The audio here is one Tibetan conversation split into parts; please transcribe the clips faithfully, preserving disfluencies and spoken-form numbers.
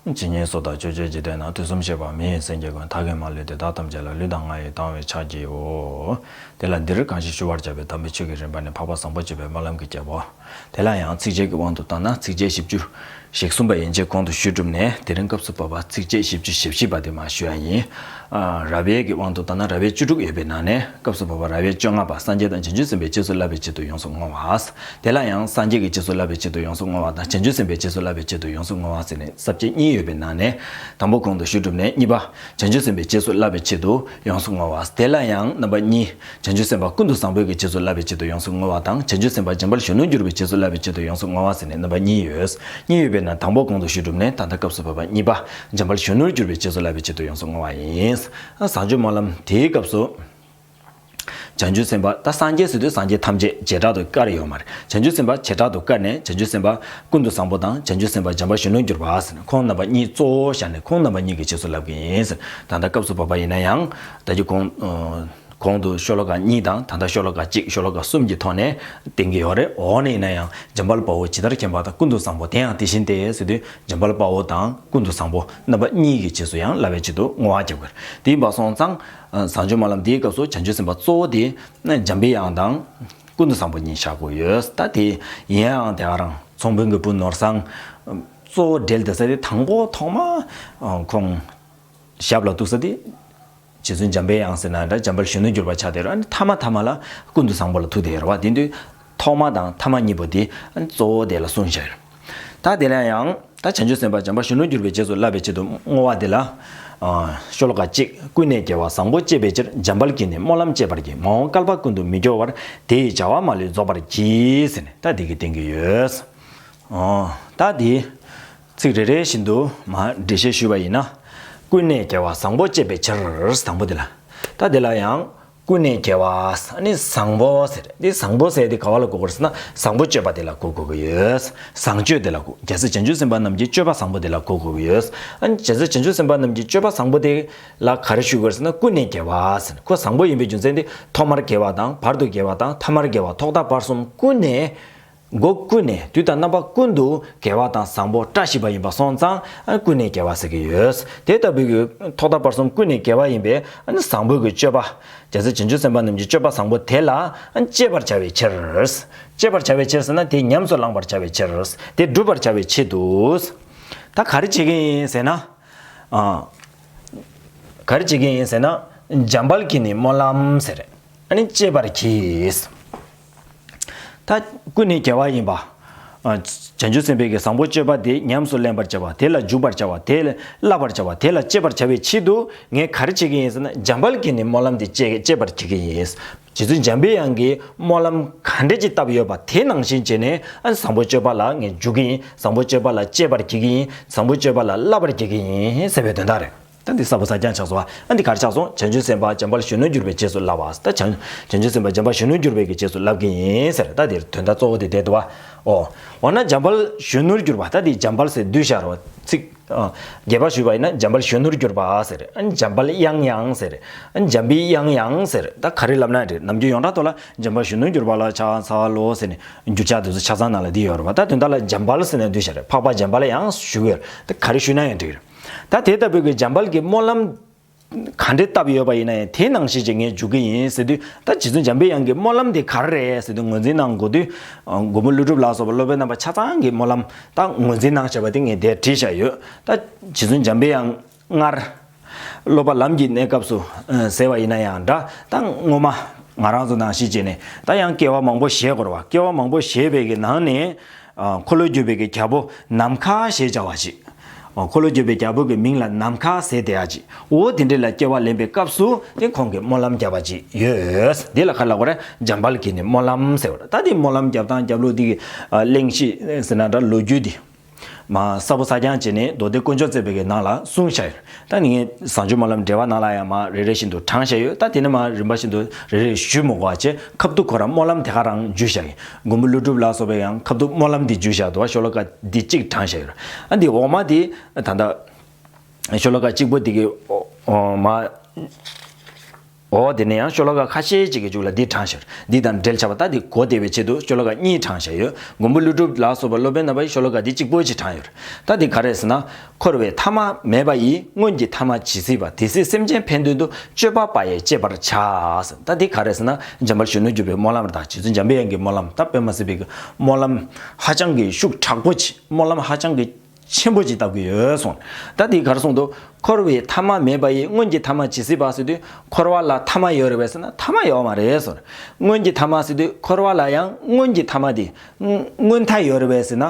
ཇི་སྙེད་སུ་དག་ཕྱོགས་བཅུའི་འཇིག་རྟེན་ན། དུས་གསུམ་གཤེགས་པ་མི་ཡི་སེམས་ཅན་ཀུན། བདག་གིས་མ་ལུས་ཏེ་བདག་ཐམས་ཅད་ལ། ལུས་དང་ངག་ཡིད་གཏང་བས་ཕྱག་བགྱིའོ། དེ་ལ་འདིར་གང་ཞིག་ཞུ་བར་བྱ་བའི་དམ་པའི་ཆོས་ཀྱི་རིམ་པ་ནི། འཕགས་པ་བཟང་པོ་སྤྱོད་པའི་སྨོན་ལམ་གྱི་རྒྱལ་པོ། དེ་ལ་ཡང་ཚིགས་བཅད་ཀྱི་དབང་དུ་བཏང་ན་ཚིགས་བཅད་བཞི་བཅུ་ཞེ་གསུམ་པ་ཡན་ཆད་གོང་དུ་ཞུས་གྲུབ་ནས། དེ་རིང་སྐབས་སུ་བབ་པ་ཚིགས་བཅད་བཞི་བཅུ་ཞེ་བཞི་པ་དེ་མར་ཞུ་ཡ་ཡིན། ཨ། རབ་དབྱེ་གི་དབང་དུ་བཏང་ན་རབ་དབྱེ་བཅུ་དྲུག་ཡོད་པའི་ནང་ནས་སྐབས་སུ་བབ་པ་རབ་དབྱེ་བཅོ་ལྔ་པ། སངས་རྒྱས་དང་བྱང་ཆུབ་སེམས་དཔའི་རྗེས་སུ་བསླབ་པའི་ཆེད་དུ་ཡོངས་སུ་བསྔོ་བ། དེ་ལ་ཡང་སངས་རྒྱས་ཀྱི་རྗེས་སུ་བསླབ་པའི་ཆེད་དུ་ཡོངས་སུ་བསྔོ་བ་དང་། བྱང་ཆུབ་སེམས་དཔའི་རྗེས་སུ་བསླབ་པའི་ཆེད་དུ་ཡོངས་སུ་བསྔོ་བ་ཟེར་ནས་ས་བཅད་གཉིས་ཡོད་པའི་ནང་ནས། དང་པོ་གོང་དུ་ཞུས་གྲུབ་ནས་གཉིས་པ། བྱང་ཆུབ་སེམས་དཔའི་རྗེས་སུ་བསླབ་པའི་ཆེད་དུ་ཡོངས་སུ་བསྔོ་བ། དེ་ལ་ཡང་རྣམ་པ་གཉིས། བྱང་ཆུབ་སེམས་དཔའ་ཀུན་ཏུ་བཟང་པོའི་གི་རྗེས་སུ་བསླབ་པའི་ཆེད་དུ་ཡོངས་སུ་བསྔོ་བ་དང་། བྱང་ཆུབ་སེམས་དཔའ་འཇམ་དཔལ་གཞོན་ནུར་གྱུར་པའི་རྗེས་སུ་བསླབ་པའི་ཆེད་དུ་ཡོངས་སུ་བསྔོ་བ་ཟེར་ནས་རྣམ་པ་གཉིས་ཡོད། གཉིས་ཡོད་པའི་ནང་དང་པོ་གོང་དུ་ཞུས་གྲུབ་ནས་ད་ལྟ་སྐབས་སུ་བབ་པ་གཉིས་པ། འཇམ་དཔལ་གཞོན་ནུར་གྱུར་པའི་རྗེས་སུ་བསླབ་པའི་ཆེད་དུ་ཡོངས་སུ་བསྔོ་བ་ཡིན། བཟང་སྤྱོད་སྨོན་ལམ་དེའི་སྐབས་སུ། བྱང་ཆུབ་སེམས་དཔའ། ད་སངས་རྒྱས་ཟེར་དུས་སངས་རྒྱས་ཐམས་ཅད་བྱེ་བྲག་ཏུ་བཀར་ཡོད་མ་རེད། བྱང་ཆུབ་སེམས་དཔའ་བྱེ་བྲག་ཏུ་བཀར་ནས་བྱང་ཆུབ་སེམས་དཔའ་ཀུན་ཏུ་བཟང་པོ་དང་བྱང་ཆུབ་སེམས་དཔའ་འཇམ་དཔལ་གཞོན་ནུར་གྱུར་པ་ཟེར་ནས་ཁོང་རྣམ་པ་གཉིས་གཙོ་བོ་བཞག་ནས་ཁོང་རྣམ་པ་གཉིས་ཀྱི་རྗེས་སུ་བསླབ་ཀྱི་ཡིན་ཟེར། ད་ལྟ་སྐབས་སུ་བབ་པ་ཡིན་ན་ཡང་ད་ཅི་གོང་། ཨ། གོང་དུ་ཤོ་ལོ་ཀ་གཉིས་དང་ད་ལྟ་ཤོ་ལོ་ཀ་གཅིག་ཤོ་ལོ་ཀ་གསུམ་གྱི་ཐོག་ནས་བསྟན་གྱི་ཡོད་རེད། འོག་ནས་ཡིན་ན་ཡང་འཇམ་དཔལ་དཔའ་བོ་ཇི་ལྟར་མཁྱེན་པ་དང་ཀུན་ཏུ་བཟང་པོ་དེ་ཡང་དེ་བཞིན་ཏེ་ཟེར་དུས་འཇམ་དཔལ་དཔའ་བོ་དང་ཀུན་ཏུ་བཟང་པོ་རྣམ་པ་གཉིས་ཀྱི་རྗེས་སུ་ཡང་བསླབ་པའི་ཆེད་དུ་བསྔོ་བ་རྒྱབ་དགོས། དེ་ཡིན་པ་སོང་ཙང་། ཨ། བཟང་སྤྱོད་སྨོན་ལམ་འདིའི་སྐབས་སུ་བྱང་ཆུབ་སེམས་དཔའ་གཙོ་བོ་དེ་ནི་འཇམ་པའི་དབྱངས་དང་ཀུན་ཏུ་བཟང་པོ་གཉིས་བཞག་དགོས་ཡོད། ད་དེ་ཡིན་ཡང་དེ་ག་རང་ཚོང་དཔོན་གྱི་བུ་ནོར་བཟང་གཙོ་བོ་འབྲེལ་བསྡད་ས་དེ་དང་པོ་ཐོག་མ། ཨ། ཁོང་ཞབས་ལ་གཏུགས་ས་དེ། རྗེ་བཙུན་འཇམ་པའི་དབྱངས་ཟེར་ན་འདྲ་འཇམ་དཔལ་གཞོན་ནུར་གྱུར་པ་ཆགས་བསྡད་རེད། ཨ་ནི་ཐ་མ་ཐ་མ་ལ་ཀུན་ཏུ་བཟང་པོ་ལ་ཐུག་བསྡད་ཡོད་རེད་བ། དེ་དུས་ཐོག་མ་དང་ཐ་མ་གཉིས་པོ་དེ་ཨ་ནི་གཙོ་བོ་དེ་ལ་གསུངས་བཞག་ཡོད། ད་དེ་ལ་ཡང་ད་བྱང་ཆུབ་སེམས་དཔའ་འཇམ་དཔལ་གཞོན་ནུར་གྱུར་པའི་རྗེས་སུ་བསླབ་པའི་ཆེད་དུ་བསྔོ་བ་དེ་ལ། ཨ། ཤོ་ལོ་ཀ་གཅིག་ཀུན་ནས་རྒྱལ་བ་བཟང་པོ་སྤྱད་པའི་ཕྱིར། འཇམ་དཔལ་གྱིས་ནི་སྨོན་ལམ་སྤྱད་པར་བགྱི། མ་འོངས་བསྐལ་པ་ཀུན་ཏུ་མི་སྐྱོ་བར། དེ་ཡི་བྱ་བ་མ་ལུས་རྫོགས་པར་བགྱི། ཟེར་ནས་ད་འདི་གི་བསྟན་གྱི་ཡོད། ཨོ། ད་འདི་ཚིག་རེ་རེ་བཞིན་དུ་མར་འགྲེལ་བཤད་ཞུས་པ་ཡིན་ན། ཀུན་ནས་རྒྱལ་བ་བཟང་པོ་སྤྱད་པའི་ཕྱིར། དང་པོ་འདི་ལ། ད་འདི་ལ་ཡང་ཀུན་ནས་རྒྱལ་བ་ཟེར་ནི་བཟང་པོ་ཟེར། འདི་བཟང་པོ་ཟེར་འདི་ག་བ་ལ་གོ་དགོས་ཟེར་ན་བཟང་པོ་སྤྱོད་པ་འདི་ལ་གོ་དགོས་ཀྱི་ཡོད། བཟང་སྤྱོད་འདི་ལ་གོ། རྒྱལ་སྲས་བྱང་ཆུབ་སེམས་དཔའ་རྣམས་ཀྱི་སྤྱོད་པ་བཟང་པོ་འདི་ལ་གོ་དགོས་ཀྱི་ཡོད། ཨ་ནི་རྒྱལ་སྲས་བྱང་ཆུབ་སེམས་དཔའ་རྣམས་ཀྱི་སྤྱོད་པ་བཟང་པོ་འདི་ལ་ག་རེ་ཞུ་དགོས་ཟེར་ན་ཀུན་ནས་རྒྱལ་བ་ཟེར། ཁོ་བཟང་པོ་ཡིན་པའི་རྒྱུ་མཚན་འདི་ཐོག་མར་རྒྱལ་བ་དང་བར་དུ་རྒྱལ་བ་དང་ཐ་མར་རྒྱལ་བ་ཐོག་མཐའ་བར་གསུམ་ཀུན་ནས། སྒོ་ཀུན་ནས་དུས་དང་རྣམ་པ་ཀུན་ཏུ་དགེ་བ་དང་བཟང་པོ་བཀྲ་ཤིས་པ་ཡིན་པ་སོང་ཙང་ཨ་ནི་ཀུན་ནས་དགེ་བ་ཟེར་གྱི་ཡོད། དེ་ལྟ་བུའི་གི་ཐོག་མཐའ་བར་གསུམ་ཀུན་ནས་དགེ་བ་ཡིན་པས་ཨ་ནི་བཟང་པོའི་གི་སྤྱོད་པ། རྒྱལ་སྲས་བྱང་ཆུབ་སེམས་དཔའ་རྣམས་ཀྱི་སྤྱོད་པ་བཟང་པོ་དེ་ལ་ཨ་ནི་སྤྱད་པར་བྱ་བའི་ཕྱིར། སྤྱད་པར་བྱ་བའི་ཕྱིར་ཟེར་ན་དེ་ཉམས་སུ་བླང་བར་བྱ་བའི་ཕྱིར། དེ་སྒྲུབ་པར་བྱ་བའི་ཆེད་དུ། ད་ག་རེ་བྱེད་ཀྱི་ཡིན་ཟེར་ན། ཨ། ག་རེ་བྱེད་ཀྱི་ཡིན་ཟེར་ན། འཇམ་དཔལ་གྱིས་ནི་སྨོན་ལམ་ཟེར། ཨ་ནི་སྤྱད་པར་གྱིས། ད་ཀུན་ནས་དགེ་བ་ཡིན་པ། ཨ། བྱང་ཆུབ་སེམས་དཔའི་གི་བཟང་པོ་སྤྱོད་པ་དེ་ཉམས་སུ་ལེན་པར་བྱ་བ་དེ་ལ་འཇུག་པར་བྱ་བ་དེ་ལ་བསླབ་པར་བྱ་བ་དེ་ལ་སྤྱད་པར་བྱ་བའི་ཆེད་དུ་ངས་ག་རེ་བྱེད་ཀྱི་ཡིན་ཟེར་ན་འཇམ་དཔལ་གྱིས་ནི་སྨོན་ལམ་དེ་སྤྱད་སྤྱད་པར་བྱེད་ཀྱི་ཡིན། རྗེ་བཙུན་འཇམ་པའི་དབྱངས་ཀྱིས་སྨོན་ལམ་ག་འདྲ་ཅིག་བཏབ་ཡོད་པ་དེ་ནང་བཞིན་བྱས་ནས་ཨ་ནི་བཟང་པོ་སྤྱོད་པ་ལ་ངས་འཇུག་གི་ཡིན། བཟང་པོ་སྤྱོད་པ་ལ་སྤྱད་པར་བགྱི་གི་ཡིན། བཟང་པོ་སྤྱོད་པ་ལ་བསླབ་པར་བགྱི་གི་ཡིན་ཟེར་བའི་དོན་དག་རེད། ད་འདི་ས་བོ་ས་རྐྱང་ཆགས་སོང་བ། ཨ་འདི་ག་རེ་ཆགས་སོང་། བྱང་ཆུབ་སེམས་དཔའ་འཇམ་དཔལ་གཞོན་ནུར་གྱུར་པའི་རྗེས་སུ་བསླབ་པ། ད་བྱང་བྱང་ཆུབ་སེམས་དཔའ་འཇམ་དཔལ་གཞོན་ནུར་གྱུར་པའི་གི་རྗེས་སུ་བསླབ་ཀྱི་ཡིན་ཟེར། ད་འདིར་དོན་དག་གཙོ་བོ་དེ་བསྡད་འདུག་བ། ཨོ། འོ་ན་འཇམ་དཔལ་གཞོན་ནུར་གྱུར་པ། ད་འདི་འཇམ་དཔལ་ཟེར་བསྡུས་བཞག་རོ། ཚིག་ཨ། རྒྱས་པ་ཞུས་པ་ཡིན་ན་འཇམ་དཔལ་གཞོན་ནུར་གྱུར་པ་ཟེར། ཨ་འཇམ་དཔལ་དབྱངས་དབྱངས་ཟེར། ཨ་འཇམ་པའི་དབྱངས་དབྱངས་ཟེར། ད་ག་རེ་ལབ་ན་འགྲིག་ནམ་རྒྱུན་ཡོངས་གྲགས་ཐོག་ལ་འཇམ་དཔལ་གཞོན་ནུར་གྱུར་པ་ལ་ཕྱག་འཚལ་ལོ་ཟེར་ནས་འགྱུར་ཕྱག་དེ་ཚོ་ཆ་ཚང་ནང་ལ་འདི་ཡོད་རེད་བ། ད་དོན་དག་ལ་འཇམ་དཔལ་ཟེར་ནས་བསྡུས་བཞག་རེད། འཕགས་པ་འཇམ་དཔལ་དབྱངས་ཞུ་གི་ཡོད་རེད། ད་ག་རེ་ཞུས་ན་ཡང་འགྲིག་རེད། ད་དེ་ལྟ་བུའི་གི་འཇམ་དཔལ་གྱི་སྨོན་ལམ་ག་འདྲས་བཏབ་ཡོད་པ་ཡིན་ན་ཡང་དེ་ནང་བཞིན་ཅིག་ངས་འཇུག་གི་ཡིན་ཟེར་དུས། ད་རྗེ་བཙུན་འཇམ་པའི་དབྱངས་ཀྱི་སྨོན་ལམ་དེ་ག་རེ་རེད་ཟེར་དུས་ངོས་འཛིན་གནང་དགོས་དུས། ཨ། མགོན་པོ་ཀླུ་སྒྲུབ་ལ་སོགས་པ་སློབ་དཔོན་རྣམ་པ་ཆ་ཚང་གི་སྨོན་ལམ་ད་ངོས་འཛིན་གནང་བྱས་པ་དེ་ངས་དེར་བྲིས་བཞག་ཡོད། ད་རྗེ་བཙུན་འཇམ་པའི་དབྱངས་སྔར་སློབ་པ་ལམ་གྱི་གནས་སྐབས་སུ་ཨ་ཟེར་བ་ཡིན་ན་ཡང་འདྲ། ད་སྔོན་མ་ང་རང་ཚོ་ནང་བཞིན་བྱས་ནས་ད་ཡང་སྐྱེ་བ་མང་པོ་བཞེས་དགོས་རེད་བ། སྐྱེ་བ་མང་པོ་བཞེས་པའི་གི་ནང་ནས། ཨ། འཁོར་ལོ་སྒྱུར་བའི་གི་རྒྱལ་པོ་ནམ་མཁའ་ཞེས་བྱ་བ་ཞིག་ཨ། འཁོར་ལོ་སྒྱུར་བའི་རྒྱལ་པོ་གི་མིང་ལ་ནམ་མཁའ་ཟེར་བསྡད་ཡ་ཅིག་འོ་དེ་འདྲ་ལ་སྐྱེ་བ་ལེན་པའི་སྐབས་སུ་དེ་ཁོང་གིས་སྨོན་ལམ་བརྒྱབ་པ་ཅིག་ཡོད། དེ་ལ་ག་རེ་ལབ་དགོས་རེད། འཇམ་དཔལ་གྱིས་ནི་སྨོན་ལམ་ཟེར་བ་རེད། ད་དེ་སྨོན་ལམ་རྒྱབ་སྟངས་རྒྱབ་ལུགས་དེ་གི་ཨ་གླེང་གཞི་ཟེར་ན་འདྲ་ལོ་རྒྱུས་དེ་མར་ས་བོ་ས་རྐྱང་བྱས་ནས་མདོ་སྡེ་དཀོན་མཆོག་བརྩེགས་པའི་གི་ནང་ལ་གསུངས་བཞག་ཡོད། ད་ངས་བཟང་སྤྱོད་སྨོན་ལམ་འགྲེལ་པ་ནང་ལ་ཡང་མར་རེ་རེ་བཞིན་དུ་དྲངས་བཞག་ཡོད། ད་དེ་ནས་མར་རིམ་པ་བཞིན་དུ་རེ་རེ་ཞུས་མི་དགོས་པ་བྱས། ཁ་ཐུག་ཁོ་རང་སྨོན་ལམ་དེ་ག་རང་བརྗོད་བཞག་ཡིན། མགོན་པོ་ཀླུ་སྒྲུབ་ལ་སོགས་པས་ཡང་ཁ་ཐུག་སྨོན་ལམ་འདི་བརྗོད་བཞག་འདུག་བ། ཤོ་ལོ་ཀ་འདི་གཅིག་དྲངས་བཞག་ཡོད། ཨ་འདི་འོག་མ་འདི་ད་ལྟ་ཤོ་ལོ་ཀ་གཅིག་པོ་འདི་གི་འོ་འོ་མ། འོ་དེ་ནས་ཡང་ཤོ་ལོ་ཀ་ཁ་ཤས་ཅིག་གི་མཇུག་ལ་འདི་དྲངས་ཤར། འདི་དང་འབྲེལ་ཆགས་པ་ད་འདི་གོ་བདེ་བའི་ཆེད་དུ་ཤོ་ལོ་ཀ་གཉིས་དྲངས་བཞག་ཡོད། མགོན་པོ་ཀླུ་སྒྲུབ་ལ་སོགས་པ་སློབ་དཔོན་རྣམ་པ་ཡིས་ཤོ་ལོ་ཀ་འདི་གཅིག་པོ་ཅིག་དྲངས་ཡོད། ད་འདི་ག་རེ་ཟེར་ན། འཁོར་བའི་ཐ་མ་མེད་པ་ཡི། སྔོན་གྱི་ཐ་མ་ཇི་སྲིད་པ། དེ་སྲིད་སེམས་ཅན་ཕན་དོན་དུ། སྤྱོད་པ་པ་ཡིས་སྤྱད་པར་བྱ། ད་འདི་ག་རེ་ཟེར་ན་འཇམ་དཔལ་གཞོན་ནུར་གྱུར་པའི་སྨོན་ལམ་རེད། ད་རྗེ་བཙུན་འཇམ་པའི་དབྱངས་ཀྱི་སྨོན་ལམ། ད་དཔེ་མ་སྲིད་པའི་གི་སྨོན་ལམ་ཧ་ཅང་གི་ཤུགས་དྲག་པོ་ཅིག་སྨོན་ལམ་ཧ་ཅང་གི་ཆེན་པོ་ཅིག་བཏབ་ཀྱི་ཡོད་གསུངས། ད་དེ་གར་གསུངས་འདུག་འཁོར་བའི་ཐ་མ་མེད་པ་ཡི། སྔོན་གྱི་ཐ་མ་ཇི་སྲིད་པ་ཟེར་དུས་འཁོར་བ་ལ་ཐ་མ་ཡོད་རེད་པས་ཟེར་ན་ཐ་མ་ཡོད་མ་རེད་གསུངས། སྔོན་གྱི་ཐ་མ་ཟེར་དུས་འཁོར་བ་ལ་ཡང་སྔོན་གྱི་ཐ་མ་དེ་སྔོན་མཐའ་ཡོད་རེད་པས་ཟེར་ན།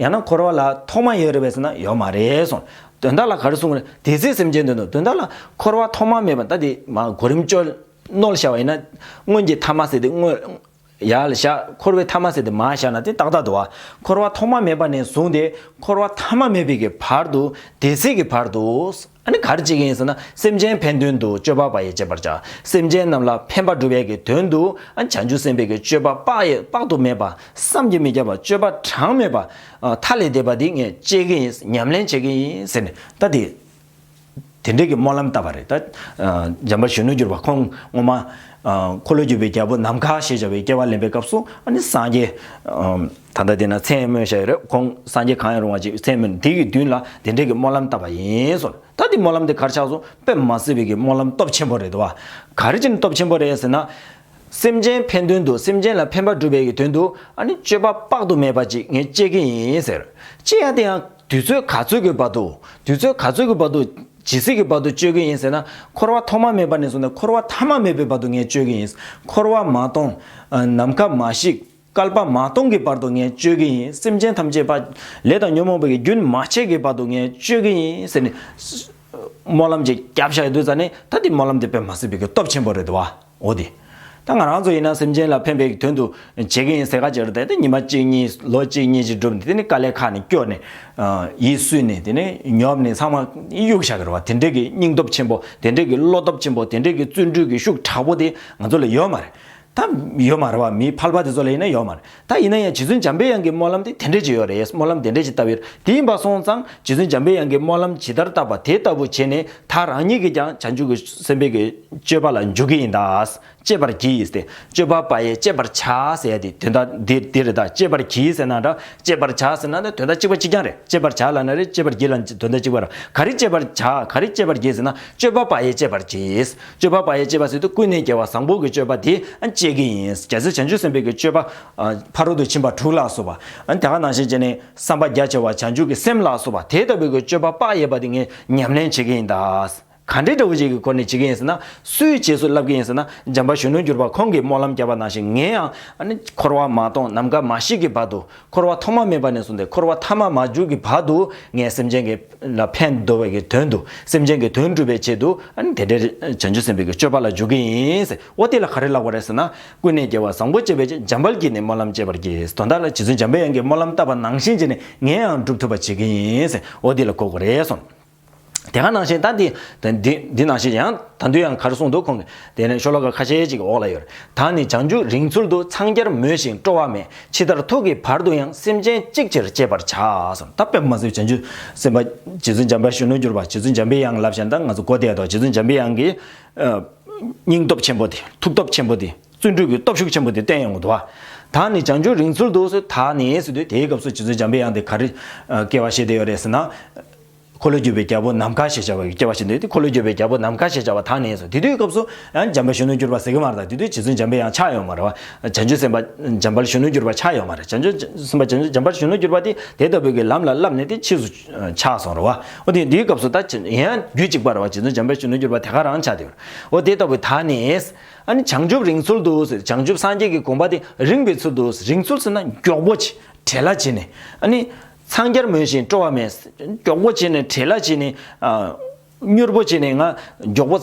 ཡང་ན་འཁོར་བ་ལ་ཐོག་མ་ཡོད་རེད་པས་ཟེར་ན་ཡོད་མ་རེད་གསུངས། དོན་དག་ལ་ག་རེ་གསུངས་རེད། དེ་སྲིད་སེམས་ཅན་དོན་དུ། དོན་དག་ལ་འཁོར་བ་ཐོག་མ་མེད་པ་ད་དེ་མ་གོ་རིམ་བཅོ་ནོར་བྱ་བ་ཡིན་ན། སྔོན་གྱི་ཐ་མ་ཟེར་དེ་སྔོན། ཡར་ལ་བཞག་འཁོར་བའི་ཐ་མ་ཟེར་དེ་མར་བཞག་ན་དེ་ཏག་ཏག་འདུག་བ། འཁོར་བ་ཐོག་མ་མེད་པ་ནས་བཟུང་སྟེ་འཁོར་བ་ཐ་མ་མེད་པའི་གི་བར་དུ། དེ་སྲིད་ཀྱི་བར་དུ། ཨ་ནི་ག་རེ་བྱེད་ཀྱི་ཡིན་ཟེར་ན། སེམས་ཅན་ཕན་དོན་དུ། སྤྱོད་པ་པ་ཡིས་སྤྱད་པར་བྱ། སེམས་ཅན་རྣམས་ལ་ཕན་པ་སྒྲུབ་པའི་གི་དོན་དུ། ཨ་བྱང་ཆུབ་སེམས་དཔའི་གི་སྤྱོད་པ་དཔག་ཡས་དཔག་ཏུ་མེད་པ། བསམ་གྱིས་མི་ཁྱབ་པ། སྤྱོད་པ་གྲངས་མེད་པ། ཨ་མཐའ་ལས་འདས་པ་འདི་ངས་སྤྱད་ཀྱི་ཡིན། ཉམས་ལེན་བྱེད་ཀྱི་ཡིན་ཟེར་ནས་ད་དེ། དེ་འདྲའི་གི་སྨོན་ལམ་བཏབ་པ་རེད། ད་འཇམ་དཔལ་གཞོན་ནུར་གྱུར་པ་ཁོང་སྔོན་མ་འཁོར་ལོས་སྒྱུར་བའི་རྒྱལ་པོ་ནམ་མཁའ་ཞེས་བྱ་བའི་སྐྱེ་བ་ལེན་པའི་སྐབས་སུ། ཨ་ནི་སངས་རྒྱས་ད་ལྟ་དེ་ན་མཚན་སྨོས་བྱ་ཡོད་རེད། ཁོང་སངས་རྒྱས་གང་ཡང་རུང་བ་ཅིག་མཚན་སྨོས་ནས་དེ་གི་མདུན་ལ་དེ་འདྲའི་གི་སྨོན་ལམ་བཏབ་པ་ཡིན་གསུངས། ད་དེ་སྨོན་ལམ་དེ་གར་ཆགས་སོང་། དཔེ་མ་སྲིད་པའི་གི་སྨོན་ལམ་སྟོབས་ཆེན་པོ་རེད་དོ། ག་རེ་བྱས་ནས་སྟོབས་ཆེན་པོ་རེད་ཟེར་ན། སེམས་ཅན་ཕན་དོན་དུ། སེམས་ཅན་ལ་ཕན་པ་སྒྲུབ་པའི་གི་དོན་དུ། ཨ་ནི་སྤྱོད་པ་དཔག་ཏུ་མེད་པ་ཅིག་ངས་སྤྱད་ཀྱི་ཡིན་ཟེར། ཅི་ཡང་དེ་ཡང་དུས་ཚོད་ག་ཚོད་ཀྱི་བར་དུ། དུས་ཚོད་ག་ཚོད་ཀྱི་བར་དུ། ཇི་སྲིད་ཀྱི་བར་དུ་སྤྱོད་ཀྱི་ཡིན་ཟེར་ན། འཁོར་བ་ཐོག་མ་མེད་པ་ནས་བཟུང་ནས་འཁོར་བ་ཐ་མ་མེད་པའི་བར་དུ་ངས་སྤྱོད་ཀྱི་ཡིན། འཁོར་བ་མ་སྟོངས། ནམ་མཁའ་མ་ཞིག་བསྐལ་པ་མ་སྟོངས་ཀྱི་བར་དུ་ངས་སྤྱོད་ཀྱི་ཡིན། སེམས་ཅན་ཐམས་ཅད་པ། ལས་དང་ཉོན་མོངས་པའི་རྒྱུན་མ་ཆད་ཀྱི་བར་དུ་ངས་སྤྱོད་ཀྱི་ཡིན་ཟེར་ནས། སྨོན་ལམ་ཅིག་བརྒྱབ་བཞག་ཡོད་དུས་ཙ་ནས་ད་དེ་སྨོན་ལམ་དེ་དཔེ་མ་སྲིད་པའི་གི་སྟོབས་ཆེན་པོ་རེད་དོ། འོ་དེ། ད་ང་རང་ཚོ་ཡིན་ན་སེམས་ཅན་ལ་ཕན་པའི་དོན་དུ་བྱེད་ཀྱི་ཡིན་ཟེར་ག་ཅེར་དེ་དེ་ཉི་མ་གཅིག་གཉིས་ལོ་གཅིག་གཉིས་ཅིག་བསྒྲུབས་ནས་དེ་ནི་དཀའ་ལས་ཁག་ནས་སྐྱོ་ནས། ཡིད་སུན་ནས་དེ་ནས་ཉོབ་ནས་ཚང་མ་གཡུག་བཞག་གི་རེད་བ། དེ་འདྲའི་གི་སྙིང་སྟོབས་ཆེན་པོ། དེ་འདྲའི་གི་བློ་སྟོབས་ཆེན་པོ། དེ་འདྲའི་གི་བརྩོན་འགྲུས་ཀྱི་ཤུགས་དྲག་པོ་དེ་ང་ཚོ་ལ་ཡོད་མ་རེད། ད་ཡོད་མ་རེད་བ། མི་ཕལ་པ་དེ་ཚོ་ལ་ཡིན་ན་ཡོད་མ་རེད། ད་ཡིན་ན་ཡང་རྗེ་བཙུན་འཇམ་པའི་དབྱངས་ཀྱི་སྨོན་ལམ་དེ་དེ་འདྲས་ཅིག་ཡོད་རེད། སྨོན་ལམ་དེ་འདྲས་ཅིག་བཏབ་ཡོད་རེད། དེ་ཡིན་པ་སོང་ཙང་རྗེ་བཙུན་འཇམ་པའི་དབྱངས་ཀྱི་སྨོན་ལམ་ཇི་ལྟར་བཏབ་པ་དེ་ལྟ་བུ་བྱས་ནས་ད་རང་ཉིད་ཀྱིས་ཀྱང་བྱང་ཆུབ་ཀྱི་སེམས་དཔའི་གི་སྤྱོད་པ་ལ་འཇུག་གི་ཡིན་ད། སྤྱད་པར་བགྱི་ཟེར་ཏེ། སྤྱོད་པ་པ་ཡིས་སྤྱད་པར་བྱ་ཟེར་ཡ་དེ་དོན་དག་འདི་འདི་རེད་ད། སྤྱད་པར་བགྱི་ཟེར་ན་འདྲ། སྤྱད་པར་བྱ་ཟེར་ན་ནི་དོན་དག་གཅིག་པ་གཅིག་རྐྱང་རེད། སྤྱད་པར་བྱ་ལབ་ན་རེད། སྤྱད་པར་བགྱི་ལབ་ན་དོན་དག་གཅིག་པ་རེད། ག་རེ་སྤྱད་པར་བྱ། ག་རེ་སྤྱད་པར་བགྱི་ཟེར་ན་སྤྱོད་པ་པ་ཡིས་སྤྱད་པར་བགྱི། སྤྱོད་པ་པ་ཡིས་སྤྱད་པ་ཟེར་དུས་ཀུན་ནས་རྒྱལ་བ་བཟང་པོ་གི་སྤྱོད་པ་དེ་སྤྱད་ཀྱི་ཡིན། རྒྱལ་སྲས་བྱང་ཆུབ་སེམས་དཔའི་གི་སྤྱོད་པ་ཕ་རོལ་ཏུ་ཕྱིན་པ་དྲུག་ལ་སོགས་པ། དེ་ག་ནང་བཞིན་བྱས་ནས་བསམ་པ་རྒྱ་ཆེ་བ་བྱང་ཆུབ་ཀྱི་སེམས་ལ་སོགས་པ་དེ་ལྟ་བུའི་གི་སྤྱོད་པ་དཔག་ཡས་པ་དེ་ངས་ཉམས་ལེན་བྱེད་ཀྱི་ཡིན་ད། ག་འདྲའི་འདྲ་བོ་ཅིག་གི་སྒོ་ནས་བྱེད་ཀྱི་ཡིན་ཟེར་ན། སུའི་རྗེས་སུ་བསླབ་ཀྱི་ཡིན་ཟེར་ན། འཇམ་དཔལ་གཞོན་ནུར་གྱུར་པ་ཁོང་གིས་སྨོན་ལམ་བརྒྱབ་པ་ནང་བཞིན་ངས་ཡང་ཨ་ནི་འཁོར་བ་མ་སྟོངས་ནམ་མཁའ་མ་ཞིག་གི་བར་དུ། འཁོར་བ་ཐོག་མ་མེད་པ་ནས་བཟུང་སྟེ་འཁོར་བ་ཐ་མ་མ་འཇུག་གི་བར་དུ་ངས་སེམས་ཅན་གྱི་ལ་ཕན་འདོགས་པའི་གི་དོན་དུ། སེམས་ཅན་གྱི་དོན་སྒྲུབ་པའི་ཆེད་དུ་ཨ་ནི་དེ་འདྲའི་བྱང་ཆུབ་སེམས་དཔའི་གི་སྤྱོད་པ་ལ་འཇུག་གི་ཡིན་ཟེར། འོ་དེ་ལ་ག་རེ་ལབ་པ་རེད་ཟེར་ན། ཀུན་ནས་རྒྱལ་བ་བཟང་པོ་སྤྱད་པའི་ཕྱིར། འཇམ་དཔལ་གྱིས་ནི་སྨོན་ལམ་བཅས་པར་བགྱི། དོན་དག་ལ་རྗེ་བཙུན་འཇམ་པའི་དབྱངས་ཀྱིས་སྨོན་ལམ་བཏབ་པ་ནང་བཞིན་བྱས་ནས་ངས་ཡང་སྒྲུབ་ཐུབ་པ་བྱེད་ཀྱི་ཡིན་ཟེར། འོ་དེ་ལ་གོ་དགོས་རེད་གསུངས། དེ་ག་ནང་བཞིན་ད་འདི་འདི་འདི་ནང་བཞིན་ཡང་ད་དུང་ཡང་ག་རེ་གསུངས་འདུག་ཁོང་གིས། དེ་ནས་ཤོ་ལོ་ཀ་ཁ་ཤས་ཅིག་འོག་ལ་ཡོད་རེད། ད་ནི་བྱང་ཆུབ་རིང་ཚུལ་དུ། འཚང་རྒྱར་མོས་ཤིང་སྤྲོ་བ་མེད། ཇི་ལྟར་ཐུག་གི་བར་དུ་ཡང་། སེམས་ཅན་གཅིག་ཕྱིར་སྤྱད་པར་བྱ་གསུངས། ད་དཔེ་མ་སྲིད་བྱང་ཆུབ་སེམས་དཔའ་རྗེ་བཙུན་འཇམ་དཔལ་གཞོན་ནུར་གྱུར་པ། རྗེ་བཙུན་འཇམ་པའི་དབྱངས་ལབ་བཞིན་ད་ང་ཚོ་གོ་བདེ་ཡ་དོ། རྗེ་བཙུན་འཇམ་པའི་དབྱངས་ཀྱི་སྙིང་སྟོབས་ཆེན་པོ་དེ། ཐུགས་སྟོབས་ཆེན་པོ་དེ། བརྩོན་འགྲུས་ཀྱི་སྟོབས་ཤུགས་ཆེན་པོ་དེ་བསྟན་ཡོང་གི་འདུག་བ། ད་ནི་བྱང་ཆུབ་རིང་ཚུལ་དུ་ཟེར། ད་ནི་ཟེར་དུས་དེའི་སྐབས་སུ་རྗེ་བཙུན་འཇམ་པའི་དབྱངས་དེ་ག་རེ་སྐྱེ་བ་བཞེས་བསྡད་ཡོད་རེད་ཟེར་ན། འཁོར་ལོས་སྒྱུར་བའི་རྒྱལ་པོ་ནམ་མཁའ་ཞེས་བྱ་བ་གི་སྐྱེ་བ་བཞེས་འདུག་དེ། འཁོར་ལོས་སྒྱུར་བའི་རྒྱལ་པོ་ནམ་མཁའ་ཞེས་བྱ་བ་ད་ནི་ཟེར། དེ་དུས་སྐབས་སུ་ཡང་འཇམ་དཔལ་གཞོན་ནུར་གྱུར་པ་ཟེར་གི་མ་རེད། ད་དེ་དུས་རྗེ་བཙུན་འཇམ་པའི་དབྱངས་ཆགས་ཡོད་མ་རེད་བ། བྱང་ཆུབ་སེམས་དཔའ་འཇམ་དཔལ་གཞོན་ནུར་གྱུར་པ་ཆགས་ཡོད་མ་རེད། བྱང་ཆུབ་སེམས་དཔའ་བྱང་ཆུབ་འཇམ་དཔལ་གཞོན་ནུར་གྱུར་པ་དེ་དེ་ལྟ་བུའི་གི་ལམ་ལ་བསླབས་ནས་དེ་ཕྱིས་སུ་ཆགས་སོང་རེད་བ། འོ་དེ་དེའི་སྐབས་སུ་ད་ཡང་རྒྱུད་གཅིག་པ་རེད་བ། རྗེ་བཙུན་འཇམ་དཔལ་གཞོན་ནུར་གྱུར་པ་དེ་ག་རང་ཆགས་བསྡད་ཡོད་རེད། འོ་དེ་ལྟ་བུའི་ད་ནི། ཨ་ནི་བྱང་ཆུབ་རིང་ཚུལ་དུ་ཟེར། བྱང་ཆུབ་སངས་རྒྱས་ཀྱི་དགོངས་པ་དེ་རིང་བའི་ཚུལ་དུ། རིང་ཚུལ་ཟེར་ན་མགྱོགས་པོ་བྱས་བྲེལ་བ་བྱས་ནས། ཨ་ནི་འཚང་རྒྱར་མོས་ཤིང་སྤྲོ་བ་མེད། མགྱོགས་པོ་བྱས་ནས་བྲེལ་བ་བྱས་ནས། ཨ་མྱུར་པོ་བྱས་ནས་ང་མགྱོགས་པོ་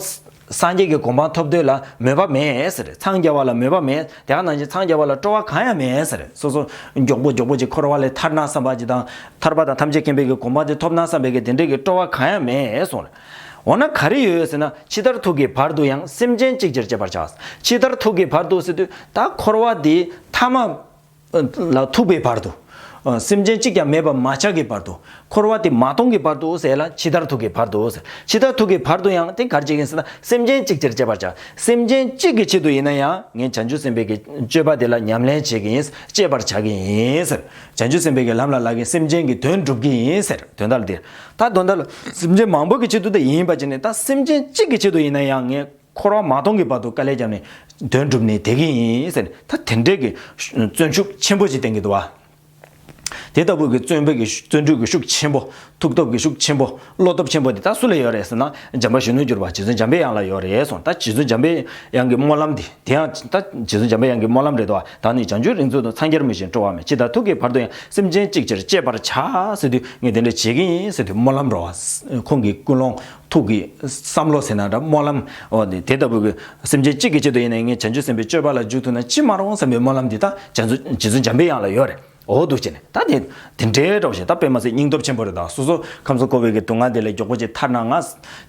སངས་རྒྱས་ཀྱི་གོ་འཕང་ཐོབ་འདོད་ལ་མོས་པ་མེད་ཟེར། འཚང་རྒྱ་བ་ལ་མོས་པ་མེད། དེ་ག་ནང་བཞིན་འཚང་རྒྱ་བ་ལ་སྤྲོ་བ་གང་ཡང་མེད་ཟེར། སོ་སོ་མགྱོགས་པོ་མགྱོགས་པོ་ཅིག་འཁོར་བ་ལས་ཐར་ན་བསམ་པ་ཅིག་དང་། ཐར་པ་དང་ཐམས་ཅད་མཁྱེན་པའི་གི་གོ་འཕང་དེ་ཐོབ་ན་བསམ་པའི་གི་དེ་འདྲའི་གི་སྤྲོ་བ་གང་ཡང་མེད་གསུངས། འོ་ན་ག་རེ་ཡོད་ཟེར་ན། ཇི་ལྟར་ཐུག་གི་བར་དུ་ཡང་། སེམས་ཅན་གཅིག་ཕྱིར་སྤྱད་པར་བྱ། ཇི་ལྟར་ཐུག་གི་བར་དུ་ཟེར་དུས་ད་འཁོར་བ་འདི་ཐ་མ་ལ་ཐུག་པའི་བར་དུ། ཨ། སེམས་ཅན་གཅིག་ཀྱང་མེད་པར་མ་ཆགས་ཀྱི་བར་དུ། འཁོར་བ་དེ་མ་སྟོངས་ཀྱི་བར་དུ་ཟེར་ལ་ཇི་ལྟར་ཐུག་གི་བར་དུ་ཟེར། ཇི་ལྟར་ཐུག་གི་བར་དུ་ཡང་དེ་ག་རེ་བྱེད་ཀྱི་ཡིན་ཟེར་ན། སེམས་ཅན་གཅིག་ཅར་སྤྱད་པར་བྱ། སེམས་ཅན་གཅིག་གི་ཆེད་དུ་ཡིན་ན་ཡང་ངས་བྱང་ཆུབ་སེམས་དཔའི་གི་སྤྱོད་པ་དེ་ལ་ཉམས་ལེན་བྱེད་ཀྱི་ཡིན། སྤྱད་པར་བྱ་གི་ཡིན་ཟེར། བྱང་ཆུབ་སེམས་དཔའི་གི་ལམ་ལ་ལག་གིས་སེམས་ཅན་གྱི་དོན་སྒྲུབ་ཀྱི་ཡིན་ཟེར། དོན་དག་ལ་དེ། ད་དོན་དག་ལ་སེམས་ཅན་མང་པོ་གི་ཆེད་དུ་དེ་ཡིན་པ་བྱས་ནས། ད་སེམས་ཅན་གཅིག་གི་ཆེད་དུ་ཡིན་ན་ཡང་ངས་འཁོར་བ་མ་སྟོངས་ཀྱི་བར་དུ་དཀའ་ལས་བརྒྱབ་ནས་དོན་སྒྲུབ་ནས་བསྡད་ཀྱི་ཡིན་ཟེར་ནས། ད་དེ་འདྲའི་གི་བརྩོན་ཤུགས་ཆེན་པོ་ཞིག་བསྟན་གྱི་འདུག་བ། དེ་ལྟ་བུ་གི་བརྩོན་པའི་གི་བརྩོན་འགྲུས་ཀྱི་ཤུགས་ཆེན་པོ། ཐུགས་སྟོབས་ཀྱི་ཤུགས་ཆེན་པོ། བློ་སྟོབས་ཆེན་པོ་དེ་ད་སུ་ལ་ཡོད་རེད་ཟེར་ན། འཇམ་དཔལ་གཞོན་ནུར་གྱུར་པ་རྗེ་བཙུན་འཇམ་པའི་དབྱངས་ལ་ཡོད་རེད་གསུངས། ད་རྗེ་བཙུན་འཇམ་པའི་དབྱངས་ཀྱི་སྨོན་ལམ་དེ། དེ་ཡང་ད་རྗེ་བཙུན་འཇམ་པའི་དབྱངས་ཀྱི་སྨོན་ལམ་རེད་དོ། བདག་ནི་བྱང་ཆུབ་རིགས་མཛོད་དུ། འཚང་རྒྱ་མི་ཞིག་སྤྲོ་བ་མེད། ཇི་ལྟར་ཐུག་གི་བར་དུ་ཡང་། སེམས་ཅན་གཅིག་ཅར་སྤྱད་པར་བྱ་ཟེར་དུས་ངས་དེ་འདྲ་བྱེད་ཀྱི་ཡིན་ཟེར་དུས་སྨོན་ལམ་རོ། ཁོང་གི་ཀུན་སློང་། ཐུགས་ཀྱི་བསམ་བློ་ཟེར་ན་འདྲ། སྨོན་ལམ། འོ་དེ་དེ་ལྟ་བུ་གི་སེམས་ཅན་གཅིག་གི་ཆེད་དུ་ཡིན་ན་ངས་བྱང་ཆུབ་སེམས་དཔའི་སྤྱོད་པ་ལ་འཇུག་ཐུབ་ན་ཅི་མ་རུང་བསམ་པའི་སྨོན་ལམ་འདི་ད་བྱང་ཆུབ་རྗེ་བཙུན་འཇམ་པའི་དབྱངས་ལ་ཡོད་རེད། འོ་འདུག་བྱས་ནས་ད་དེ་དེ་འདྲའི་འདྲ་བོ་ཞིག་ད་དཔེ་མ་སྲིད་སྙིང་སྟོབས་ཆེན་པོ་རེད། ད་སོ་སོ་ཁམས་གསུམ་འཁོར་བའི་གི་སྡུག་བསྔལ་དེ་ལས་མགྱོགས་པོ་ཅིག་ཐར་ན། ང་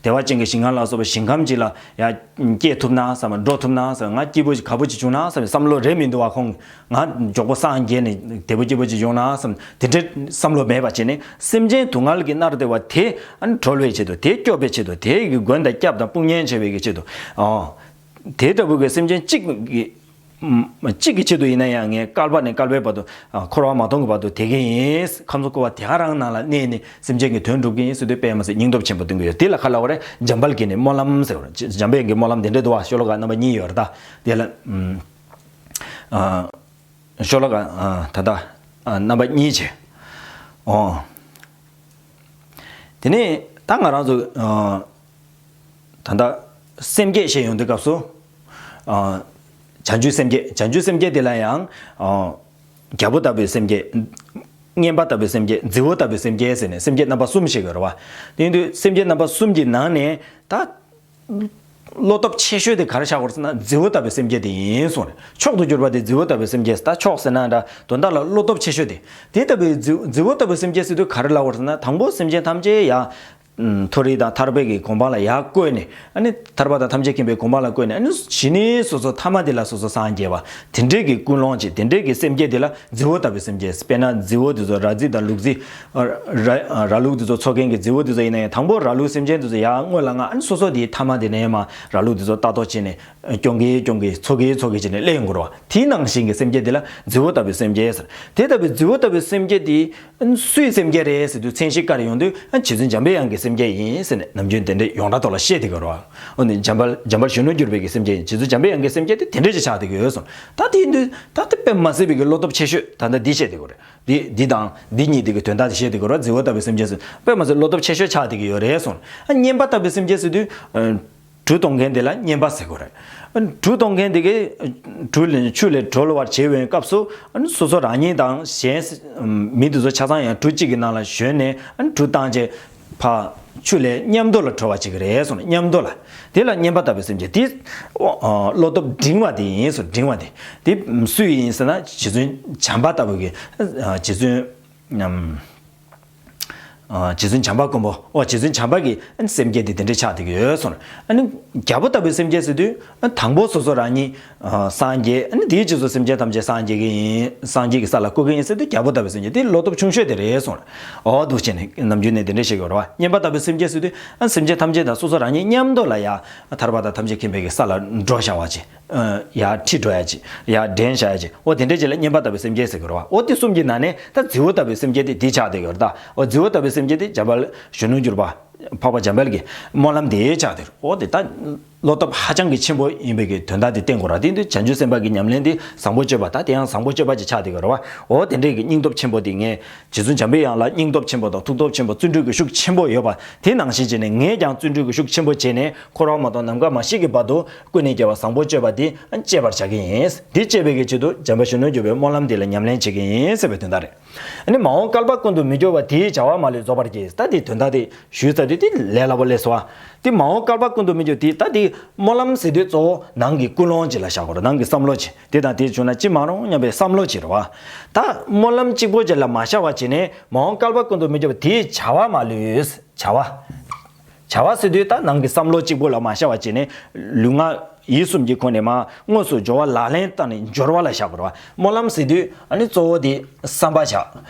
བདེ་བ་ཅན་གྱི་ཞིང་ཁམས་ལ་སོགས་པ་ཞིང་ཁམས་ཅིག་ལ་ཡ་སྐྱེ་ཐུབ་ན་བསམ། འགྲོ་ཐུབ་ན་བསམ། ང་སྐྱིད་པོ་ཞིག་ག་པོ་ཅིག་བྱུང་ན་བསམ་པའི་བསམ་བློ་རེ་མི་འདུག་བ། ཁོང་ང་མགྱོགས་པོ་སངས་རྒྱས་ནས་བདེ་པོ་སྐྱིད་པོ་ཅིག་ཡོང་ན་བསམ། དེ་འདྲའི་བསམ་བློ་མེད་པ་བྱས་ནས། སེམས་ཅན་སྡུག་བསྔལ་གྱིས་མནར་བསྡད་པ་དེ་ཨ་ནི་གྲོལ་བའི་ཆེད་དུ། དེ་སྐྱོབ་པའི་ཆེད་དུ། དེ་གི་མགོན་དང་སྐྱབས་དང་དཔུང་གཉེན་བྱེད་པའི་གི་ཆེད་དུ། ཨོ། དེ་ལྟ་བུ་གི་སེམས་ཅན་གཅིག་གི་གཅིག་གི་ཆེད་དུ་ཡིན་ན་ཡང་ངས་བསྐལ་པ་ནས་བསྐལ་པའི་བར་དུ། ཨ། འཁོར་བ་མ་སྟོངས་ཀྱི་བར་དུ་བསྡད་ཀྱི་ཡིན། ཁམས་གསུམ་འཁོར་བ་དེ་ག་རང་ནང་ལ་གནས་ནས་སེམས་ཅན་གྱི་དོན་སྒྲུབ་ཀྱི་ཡིན་ཟེར་དུས་དཔེ་མ་སྲིད་སྙིང་སྟོབས་ཆེན་པོ་སྟོན་གྱི་ཡོད། དེ་ལ་ག་ལབ་པ་རེད། འཇམ་དཔལ་གྱི་ནི་སྨོན་ལམ་ཟེར་བ་རེད། འཇམ་དཔལ་གྱི་སྨོན་ལམ་དེ་འདྲ་འདུག་བ། ཤོ་ལོ་ཀ་རྣམ་པ་གཉིས་ཡོད་རེད། ད་དེ་ལ། ཨ། ཤོ་ལོ་ཀ། ཨ། ད་ལྟ། ཨ། རྣམ་པ་གཉིས་བྱས། ཨོ། དེ་ནས་ད་ང་རང་ཚོ། ཨ། ད་ལྟ་སེམས་བསྐྱེད་བཤད་ཡོང་དུས་སྐབས་སུ། ཨ། བྱང་ཆུབ་སེམས་བསྐྱེད། བྱང་ཆུབ་སེམས་བསྐྱེད་དེ་ལ་ཡང་། ཨ། རྒྱལ་པོ་ལྟ་བུའི་སེམས་བསྐྱེད། མཉན་པ་ལྟ་བུའི་སེམས་བསྐྱེད། རྫི་བོ་ལྟ་བུའི་སེམས་བསྐྱེད་ཟེར་ནས་སེམས་བསྐྱེད་རྣམ་པ་གསུམ་ཞིག་ཡོད་རེད་བ། དེ་ཡིན་དུས་སེམས་བསྐྱེད་རྣམ་པ་གསུམ་གྱི་ནང་ནས་ད། བློ་སྟོབས་ཆེ་ཤོས་དེ་ག་རེ་ཆགས་ཀྱི་ཡོད་རེད་ཟེར་ན། རྫི་བོ་ལྟ་བུའི་སེམས་བསྐྱེད་དེ་ཡིན་གསུངས་རེད། མཆོག་ཏུ་གྱུར་པ་དེ་རྫི་བོ་ལྟ་བུའི་སེམས་བསྐྱེད། ད་མཆོག་ཟེར་ན་འདྲ། དོན་དག་ལ་བློ་སྟོབས་ཆེ་ཤོས་དེ། དེ་ལྟ་བུའི་རྫི་རྫི་བོ་ལྟ་བུའི་སེམས་བསྐྱེད་ཟེར་དུས་ག་རེ་ལབ་ཀྱི་ཡོད་རེད་ཟེར་ན། དང་པོ་སེམས་ཅན་ཐམས་ཅད་ཡ། ཨ། མཐོ་རིས་དང་ཐར་པའི་གི་གོ་འཕང་ལ་ཡར་བཀོད་ནས། ཨ་ནི་ཐར་པ་དང་ཐམས་ཅད་མཁྱེན་པའི་གོ་འཕང་ལ་བཀོད་ནས། ཨ་ནི་གཞི་ནས་སོ་སོ་ཐ་མ་དེ་ལ་སོ་སོ་སངས་རྒྱས་པ། དེ་འདྲའི་གི་ཀུན་སློང་ཅིག་དེ་འདྲའི་གི་སེམས་བསྐྱེད་དེ་ལ་རྫི་བོ་ལྟ་བུའི་སེམས་བསྐྱེད། དཔེར་ན་རྫི་བོ་དེ་ཚོ། ར་རྫི་དང་ལུག་རྫི། ཨ། ར་ར་ལུག་དེ་ཚོ་འཚོ་མཁན་གྱི་རྫི་བོ་དེ་ཚོ་ཡིན་ན་ཡང་། དང་པོ་ར་ལུག་སེམས་ཅན་དེ་ཚོ་ཡར་སྔོན་ལ་མངགས། ཨ་ནི་སོ་སོ་དེའི་ཐ་མ་དེ་ནས་མར་ར་ལུག་དེ་ཚོ་ལྟ་རྟོག་བྱས་ནས། སྐྱོང་གི་སྐྱོང་གི། འཚོ་གི་འཚོ་གི་བྱས་ནས་སླེབས་ཡོང་གི་རེད་བ། དེའི་ནང་བཞིན་གྱི་སེམས་བསྐྱེད་དེ་ལ་རྫི་བོ་ལྟ་བུའི་སེམས་བསྐྱེད་ཟེར། དེ་ལྟ་བུའི་རྫི་བོ་ལྟ་བུའི་སེམས་བསྐྱེད་དེ་སུའི་སེམས་བསྐྱེད་རེད་ཟེར་དུས། མཚན་གཞི་བཀར་ཡོང་དུས་རྗེ་བཙུན་འཇམ་པའི་དབྱངས་ཀྱི་སེམས་བསྐྱེད་ཡིན་ཟེར་ནས་ནམ་རྒྱུན་དེ་འདྲའི་ཡོངས་གྲགས་ཐོག་ལ་བཤད་བསྡད་ཀྱི་ཡོད་རེད་བ། འོ་ནི་འཇམ་དཔལ་འཇམ་དཔལ་གཞོན་ནུར་གྱུར་པའི་གི་སེམས་བསྐྱེད་ཡིན། རྗེ་བཙུན་འཇམ་པའི་དབྱངས་ཀྱི་སེམས་བསྐྱེད་དེ་དེ་འདྲ་ཞིག་ཆགས་བསྡད་ཀྱི་ཡོད་གསུངས། ད་དེ་ཡིན་དུས་ད་དེ་དཔེ་མ་སྲིད་པའི་གི་བློ་སྟོབས་ཆེ་ཤོས་ད་ལྟ་འདི་བཤད་བསྡད་ཀྱི་ཡོད་རེད། འདི་འདི་དང་འདི་གཉིས་དེ་གི་དོན་དག་དེ་བཤད་བསྡད་ཀྱི་ཡོད་རེད། རྫི་བོ་ལྟ་བུའི་སེམས་བསྐྱེད་ཟེར་དཔེ་མ་སྲིད་བློ་སྟོབས་ཆེ་ཤོས་ཆགས་བསྡད་ཀྱི་ཡོད་རེད་གསུངས། ཨ། མཉན་པ་ལྟ་བུའི་སེམས་བསྐྱེད་ཟེར་དུས། ཨ། གྲུ་གཏོང་མཁན་དེ་ལ་མཉན་པ་ཟེར་དགོས་རེད། གྲུ་གཏོང་མཁན་དེ་གིས་གྲུ་ལས་ཆུ་ལས་གྲོལ་བར་བྱེད་པའི་སྐབས་སུ། ཨ་ནི་སོ་སོ་རང་ཉིད་དང་གཞན་མི་དེ་ཚོ་ཆ་ཚང་ཡང་གྲུ་གཅིག་གི་ནང་ལ་ཞོན་ནས། ཨ་ནི་གྲུ་བཏང་རྗེས་ཕར་ཆུ་ལས་མཉམ་དུ་ལ་གྲོལ་བ་བྱེད་ཀྱི་རེད་གསུངས། མཉམ་དུ་ལ། དེ་ལ་མཉན་པ་ལྟ་བུའི་སེམས་བསྐྱེད་དེ། ཨོ། ཨ། བློ་སྟོབས་འབྲིང་བ་དེ་ཡིན་གསུངས། འབྲིང་བ་དེ། དེ་སུ་ཡིན་ཟེར་ན། རྗེ་བཙུན་བྱམས་པ་ལྟ་བུ་གི། ཨ། རྗེ་བཙུན། ཨམ། ཨ། རྗེ་བཙུན་བྱམས་པ་མགོན་པོ། ཨོ། རྗེ་བཙུན་བྱམས་པ་གི་སེམས་བསྐྱེད་དེ་དེ་འདྲ་ཆགས་བསྡད་ཀྱི་ཡོད་གསུངས། ཨ་ནི་རྒྱལ་པོ་ལྟ་བུའི་སེམས་བསྐྱེད་ཟེར་དུས། ཨ། དང་པོ་སོ་སོ་རང་ཉིད། ཨ། སངས་རྒྱས། ཨ་ནི་དེའི་རྗེས་སུ་སེམས་ཅན་ཐམས་ཅད་སངས་རྒྱས་ཀྱི་ཡིན། སངས་རྒྱས་ཀྱི་ས་ལ་བཀོད་ཀྱི་ཡིན་ཟེར་དུས་རྒྱལ་པོ་ལྟ་བུའི་སེམས་བསྐྱེད་དེ་བློ་སྟོབས་ཆུང་ཤོས་དེ་རེད་གསུངས། ཨོ། འདུག་བྱས་ནས་ནམ་རྒྱུན་ནས་དེ་འདྲ་བཤད་ཀྱི་ཡོད་རེད་བ། མཉན་པ་ལྟ་བུའི་སེམས་བསྐྱེད་ཟེར་དུས། ཨ། སེམས་ཅན་ཐམས་ཅད་དང་སོ་སོ་རང་ཉིད་མཉམ་དུ་ལ་ཡ། ཐར་པ་དང་ཐམས་ཅད་མཁྱེན་པའི་གི་ས་ལ་འགྲོ་བྱ་བ་ཅིག་ཨ། ཡར་ཁྲིད་འགྲོ་ཡ་ཅིག་ཡར་འདྲེན་བྱ་ཡ་ཅིག་འོ་དེ་འདྲ་ཅིག་ལ་མཉན་པ་ལྟ་བུའི་སེམས་བསྐྱེད་ཟེར་གྱི་རེད་བ། འོ་དེ་གསུམ་གྱི་ནང་ནས་ད་རྫི་བོ་ལྟ་བུའི་སེམས་བསྐྱེད་དེ་འདི་ཆགས་བསྡད་ཀྱི་ཡོད་རེད་ད། འོ་རྫི་བོ་ལྟ་བུའི་སེམས་བསྐྱེད་དེ་འཇམ་དཔལ་གཞོན་ནུར་གྱུར་པ་འཕགས་པ་འཇམ་དཔལ་གྱི་སྨོན་ལམ་དེ་ཆགས་བསྡད་རེད། འོ་དེ་ད་བློ་སྟོབས་ཧ་ཅང་གི་ཆེན་པོ་ཡིན་པའི་གི་དོན་དག་དེ་བསྟན་དགོས་ར། དེ་དུས་བྱང་ཆུབ་སེམས་དཔའ་གི་ཉམས་ལེན་དེ་བཟང་པོ་སྤྱོད་པ། ད་དེ་ཡང་བཟང་པོ་སྤྱོད་པ་ཅིག་ཆགས་བསྡད་ཀྱི་རེད་བ། འོ་དེ་འདྲའི་གི་སྙིང་སྟོབས་ཆེན་པོ་དེ་ངས་རྗེ་བཙུན་འཇམ་པའི་དབྱངས་ལ་སྙིང་སྟོབས་ཆེན་པོ་དང་ཐུགས་སྟོབས་ཆེན་པོ་བརྩོན་འགྲུས་ཀྱི་ཤུགས་ཆེན་པོ་ཡོད་པ་དེ་ནང་བཞིན་བྱས་ནས་ངས་ཀྱང་བརྩོན་འགྲུས་ཀྱི་ཤུགས་ཆེན་པོ་བྱས་ནས་འཁོར་བ་མ་སྟོངས་ནམ་མཁའ་མ་ཤིག་གི་བར་དུ་ཀུན་ནས་རྒྱལ་བ་བཟང་པོ་སྤྱོད་པ་འདི་སྤྱད་པར་བྱ་གི་ཡིན། འདི་སྤྱད་པའི་གི་ཆེད་དུ་འཇམ་དཔལ་གཞོན་ནུར་གྱུར་པའི་སྨོན་ལམ་འདི་ལ་ཉམས་ལེན་བྱེད་ཀྱི་ཡིན་ཟེར་བའི་དོན་དག་རེད། ཨ་ནི་མ་འོངས་བསྐལ་པ་ཀུན་ཏུ་མི་སྐྱོ་བ་དེའི་བྱ་བ་མ་ལུས་རྫོགས་པར་བགྱི། ད་འདི་དོན་དག་དེ་ཞུས་ཚར་དུས་དེ་ལས་སླ་པོ་སླེབས་སོང་ཨ། དེ་མ་འོངས་བསྐལ་པ་ཀུན་ཏུ་མི་སྐྱོ་དེ་ད་དེ་སྨོན་ལམ་ཟེར་དུས་གཙོ་བོ་ནང་གི་ཀུན་སློང་ཅིག་ལ་བཞག་དགོས་རེད། ནང་གི་བསམ་བློ་ཅིག་དེ་དང་དེ་བྱུང་ན་ཅི་མ་རུང་སྙམ་པའི་བསམ་བློ་ཅིག་རེད་བ། ད་སྨོན་ལམ་གཅིག་པོ་ཅིག་ལ་མ་བཞག་པ་བྱས་ནས་མ་འོངས་བསྐལ་པ་ཀུན་ཏུ་མི་སྐྱོ་བ་དེའི་བྱ་བ་མ་ལུས། བྱ་བ། བྱ་བ་ཟེར་དུས་ད་ནང་གི་བསམ་བློ་གཅིག་པོ་ལ་མ་བཞག་པ་བྱས་ནས་ལུས་ངག་ ཡིད་གསུམ་གྱི་སྒོ་ནས་མར་དངོས་སུ་སྦྱོར་བ་ལག་ལེན་བསྟར་ནས་སྦྱོར་བ་ལ་བཞག་དགོས་རེད་བ། སྨོན་ལམ་ཟེར་དུས་ཨ་ནི་གཙོ་བོ་དེ་བསམ་པ་བཞག་